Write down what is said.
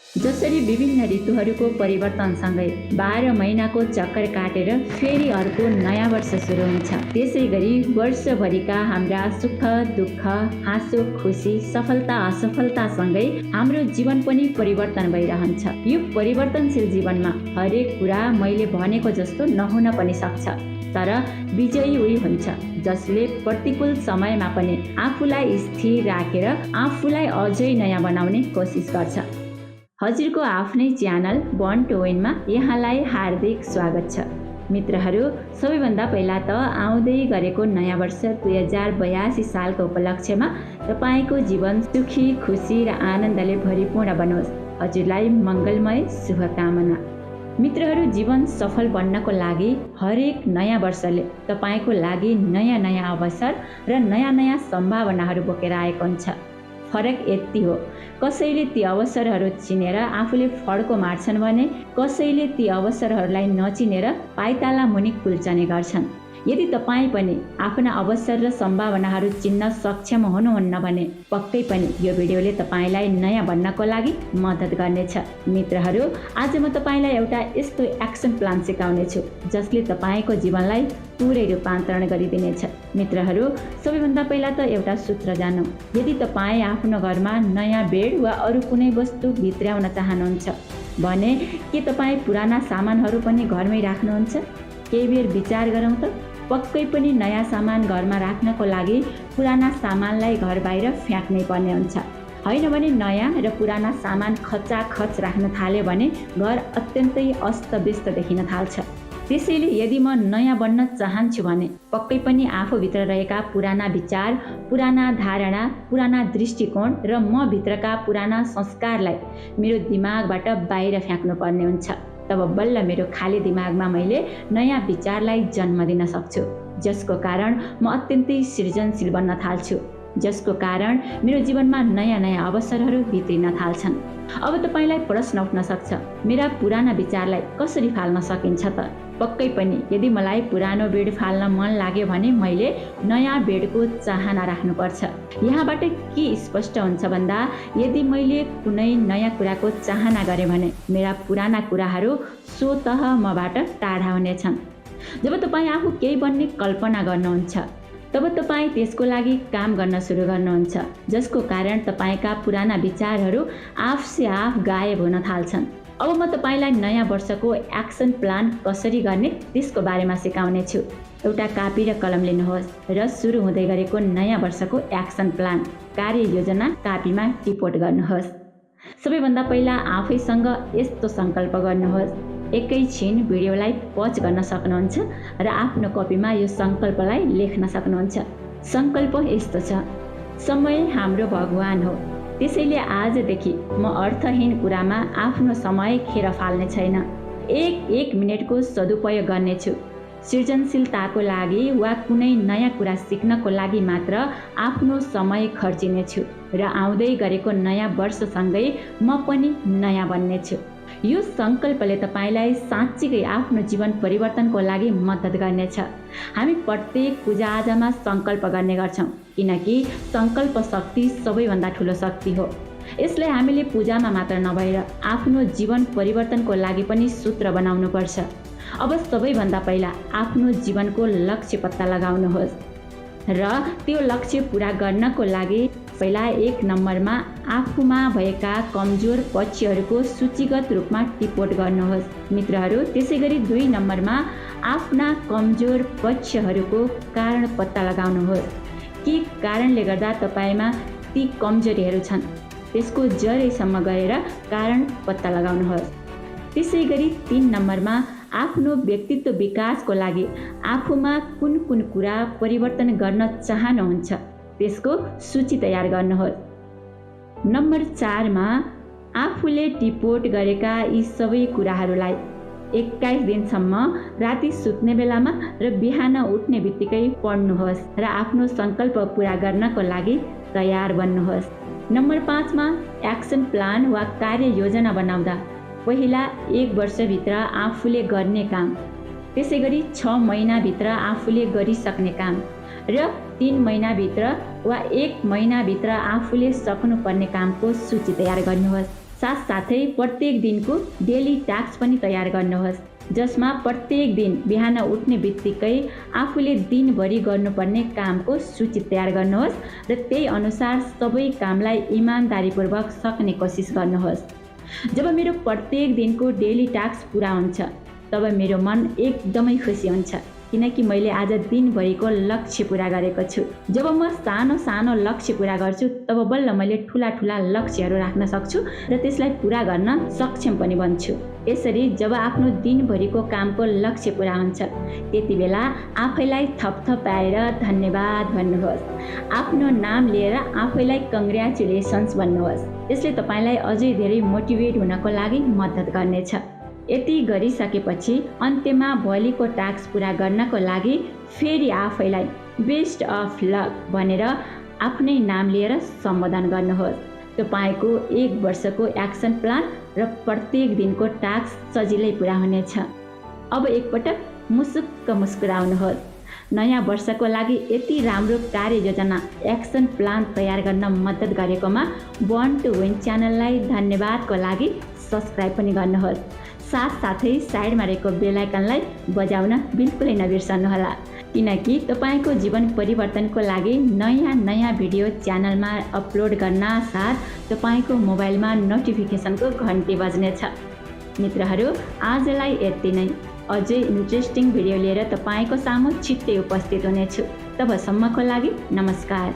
जसरी विभिन्न ऋतुहरूको परिवर्तनसँगै 12 महिनाको चक्कर काटेर फेरि अर्को नयाँ वर्ष सुरु हुन्छ, त्यसै गरी वर्षभरिका हाम्रा सुख दुःख, हाँसो खुसी, सफलता असफलतासँगै हाम्रो जीवन पनि परिवर्तन भइरहन्छ। यो परिवर्तनशील जीवनमा हरेक कुरा मैले भनेको जस्तो नहुन पनि सक्छ, तर विजयी उही हुन्छ जसले प्रतिकूल समयमा पनि आफूलाई स्थिर राखेर आफूलाई अझै नयाँ बनाउने कोसिस गर्छ। हजुरको आफ्नै च्यानल बर्न टु विनमा यहाँलाई हार्दिक स्वागत छ। मित्रहरू, सबैभन्दा पहिला त आउँदै गरेको नयाँ वर्ष 2082 सालको उपलक्ष्यमा तपाईँको जीवन सुखी, खुसी र आनन्दले भरिपूर्ण बनोस्। हजुरलाई मङ्गलमय शुभकामना। मित्रहरू, जीवन सफल बन्नको लागि हरेक नयाँ वर्षले तपाईँको लागि नयाँ नयाँ अवसर र नयाँ नयाँ सम्भावनाहरू बोकेर आएको हुन्छ। फरक यति हो, कसैले ती अवसरहरू चिनेर आफूले फड्को मार्छन् भने कसैले ती अवसरहरूलाई नचिनेर पाइताला मुनि कुल्चने गर्छन्। यदि तपाईँ पनि आफ्ना अवसर र सम्भावनाहरू चिन्न सक्षम हुनुहुन्न भने पक्कै पनि यो भिडियोले तपाईँलाई नयाँ बन्नको लागि मद्दत गर्नेछ। मित्रहरू, आज म तपाईँलाई एउटा यस्तो एक्सन प्लान सिकाउनेछु जसले तपाईँको जीवनलाई पुरै रूपान्तरण गरिदिनेछ। मित्रहरू, सबैभन्दा पहिला त एउटा सूत्र जानौँ। यदि तपाईँ आफ्नो घरमा नयाँ बेड वा अरू कुनै वस्तु भित्र्याउन चाहनुहुन्छ भने के तपाईँ पुराना सामानहरू पनि घरमै राख्नुहुन्छ? केही बेर विचार गरौँ त। पक्कै पनि नयाँ सामान घरमा राख्नको लागि पुराना सामानलाई घर बाहिर फ्याँक्नै पर्ने हुन्छ, होइन भने नयाँ र पुराना सामान खचाखच राख्न थाल्यो भने घर अत्यन्तै अस्तव्यस्त देखिन थाल्छ। त्यसैले यदि म नयाँ बन्न चाहन्छु भने पक्कै पनि आफूभित्र रहेका पुराना विचार, पुराना धारणा, पुराना दृष्टिकोण र म भित्रका पुराना संस्कारलाई मेरो दिमागबाट बाहिर फ्याँक्नु पर्ने हुन्छ। तब बल्ल मेरो खाली दिमागमा मैले नयाँ विचारलाई जन्म दिन सक्छु, जसको कारण म अत्यन्तै सृजनशील बन्न थाल्छु, जसको कारण मेरो जीवनमा नयाँ नयाँ अवसरहरू भित्रिन थाल्छन्। अब तपाईँलाई प्रश्न उठ्न सक्छ, मेरा पुराना विचारलाई कसरी फाल्न सकिन्छ त? पक्कै पनि यदि मलाई पुरानो बेड फाल्न मन लाग्यो भने मैले नयाँ बेडको चाहना राख्नुपर्छ। यहाँबाट के स्पष्ट हुन्छ भन्दा यदि मैले कुनै नयाँ कुराको चाहना गरेँ भने मेरा पुराना कुराहरू स्वतः मबाट टाढा हुनेछन्। जब तपाईँ आफू केही बन्ने कल्पना गर्नुहुन्छ तब तपाईँ त्यसको लागि काम गर्न सुरु गर्नुहुन्छ, जसको कारण तपाईँका पुराना विचारहरू आफसे आफ गायब हुन थाल्छन्। अब म तपाईँलाई नयाँ वर्षको एक्सन प्लान कसरी गर्ने त्यसको बारेमा सिकाउने छु। एउटा कापी र कलम लिनुहोस् र सुरु हुँदै गरेको नयाँ वर्षको एक्सन प्लान कार्ययोजना कापीमा टिपोट गर्नुहोस्। सबैभन्दा पहिला आफैसँग यस्तो सङ्कल्प गर्नुहोस्। एकैछिन भिडियोलाई पज गर्न सक्नुहुन्छ र आफ्नो कपीमा यो सङ्कल्पलाई लेख्न सक्नुहुन्छ। सङ्कल्प यस्तो छ, समय हाम्रो भगवान हो, त्यसैले आजदेखि म अर्थहीन कुरामा आफ्नो समय खेर फाल्ने छैन। एक मिनेटको सदुपयोग गर्नेछु। सृजनशीलताको लागि वा कुनै नयाँ कुरा सिक्नको लागि मात्र आफ्नो समय खर्चिनेछु र आउँदै गरेको नयाँ वर्षसँगै म पनि नयाँ बन्नेछु। यो सङ्कल्पले तपाईँलाई साँच्चीकै आफ्नो जीवन परिवर्तनको लागि मद्दत गर्नेछ। हामी प्रत्येक पूजाआजामा सङ्कल्प गर्ने गर्छौँ किनकि सङ्कल्प शक्ति सबैभन्दा ठुलो शक्ति हो। यसलाई हामीले पूजामा मात्र नभएर आफ्नो जीवन परिवर्तनको लागि पनि सूत्र बनाउनुपर्छ। अब सबैभन्दा पहिला आफ्नो जीवनको लक्ष्य पत्ता लगाउनुहोस् र त्यो लक्ष्य पुरा गर्नको लागि पहिला 1 नम्बरमा आफूमा भएका कमजोर पक्षहरूको सूचीगत रूपमा टिपोट गर्नुहोस्। मित्रहरू, त्यसै गरी 2 नम्बरमा आफ्ना कमजोर पक्षहरूको कारण पत्ता लगाउनुहोस्। के कारणले गर्दा तपाईँमा ती कमजोरीहरू छन् त्यसको जरैसम्म गएर कारण पत्ता लगाउनुहोस्। त्यसै गरी 3 नम्बरमा आफ्नो व्यक्तित्व विकासको लागि आफूमा कुन कुन कुरा परिवर्तन गर्न चाहनुहुन्छ त्यसको सूची तयार गर्नुहोस्। नम्बर 4मा आफूले टिपोट गरेका यी सबै कुराहरूलाई 21 दिनसम्म राति सुत्ने बेलामा र बिहान उठ्ने बित्तिकै पढ्नुहोस् र आफ्नो सङ्कल्प पुरा गर्नको लागि तयार बन्नुहोस्। नम्बर 5मा एक्सन प्लान वा कार्ययोजना बनाउँदा पहिला 1 वर्षभित्र आफूले गर्ने काम, त्यसै गरी 6 महिनाभित्र आफूले गरिसक्ने काम र 3 महिनाभित्र वा 1 महिनाभित्र आफूले सक्नुपर्ने कामको सूची तयार गर्नुहोस्। साथसाथै प्रत्येक दिनको डेली टास्क पनि तयार गर्नुहोस्, जसमा प्रत्येक दिन बिहान उठ्ने बित्तिकै आफूले दिनभरि गर्नुपर्ने कामको सूची तयार गर्नुहोस् र त्यही अनुसार सबै कामलाई इमानदारीपूर्वक सक्ने कोसिस गर्नुहोस्। जब मेरो प्रत्येक दिनको डेली टास्क पुरा हुन्छ तब मेरो मन एकदमै खुसी हुन्छ, किनकि मैले आज दिनभरिको लक्ष्य पुरा गरेको छु। जब म सानो सानो लक्ष्य पुरा गर्छु तब बल्ल मैले ठुला ठुला लक्ष्यहरू राख्न सक्छु र त्यसलाई पुरा गर्न सक्षम पनि बन्छु। यसरी जब आफ्नो दिनभरिको कामको लक्ष्य पुरा हुन्छ त्यति बेला आफैलाई थपथपाएर धन्यवाद भन्नुहोस्। आफ्नो नाम लिएर आफैलाई कङ्ग्रेचुलेसन्स भन्नुहोस्। यसले तपाईँलाई अझै धेरै मोटिभेट हुनको लागि मद्दत गर्नेछ। यति गरिसकेपछि अन्त्यमा भोलिको टास्क पुरा गर्नको लागि फेरि आफैलाई बेस्ट अफ लक भनेर आफ्नै नाम लिएर सम्बोधन गर्नुहोस्। तपाईँको 1 वर्षको एक्सन प्लान र प्रत्येक दिनको टास्क सजिलै पुरा हुनेछ। अब एकपटक मुसुक्क मुस्कुराउनुहोस्। नयाँ वर्षको लागि यति राम्रो कार्ययोजना एक्सन प्लान तयार गर्न मद्दत गरेकोमा बर्न टु विन च्यानललाई धन्यवादको लागि सब्सक्राइब पनि गर्नुहोस्। साथसाथै साइडमा रहेको बेल आइकनलाई बजाउन बिल्कुलै नबिर्सनुहोला, किनकि तपाईँको जीवन परिवर्तनको लागि नयाँ भिडियो च्यानलमा अपलोड गर्न साथ तपाईँको मोबाइलमा नोटिफिकेसनको घन्टी बज्नेछ। मित्रहरू, आजलाई यति नै। अझै इन्ट्रेस्टिङ भिडियो लिएर तपाईँको सामु छिट्टै उपस्थित हुनेछु। तबसम्मको लागि नमस्कार।